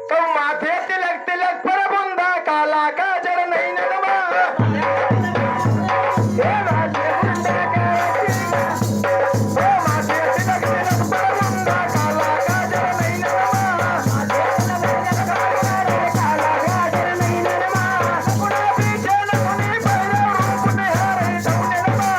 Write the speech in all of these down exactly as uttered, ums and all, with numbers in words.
तो माथे तिलक, तिलक पर बुंदा, काला काजर नैनन मा। हे माथे बुंदा काला तिलक, हे माथे तिलक, तिलक पर बुंदा, काला काजर नैनन मा। काला काजर नैनन मा। अपना पीछे नथुनी भैरव रूप निहारे सौनन मा।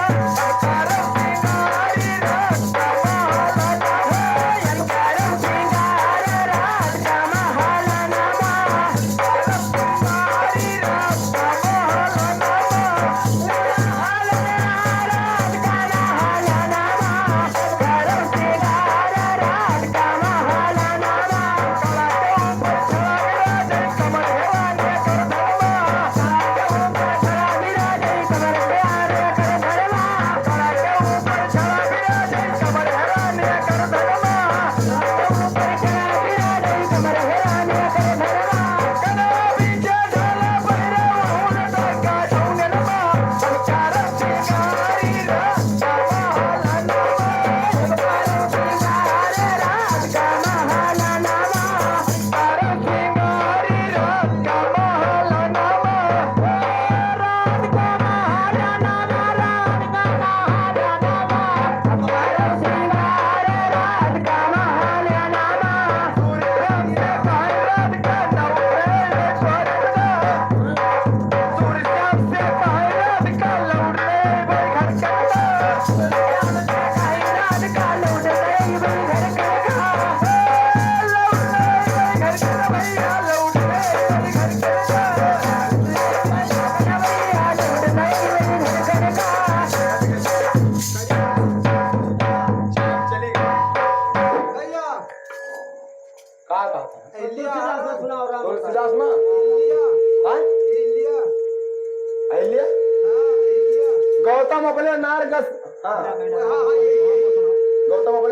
का कहता है? एलिया। तुलसीदास ना? एलिया। हाँ? एलिया। एलिया? हाँ, एलिया। गौतम अपने नार गस-, हाँ। हाँ, हाँ, ये, ये। गौतम अपने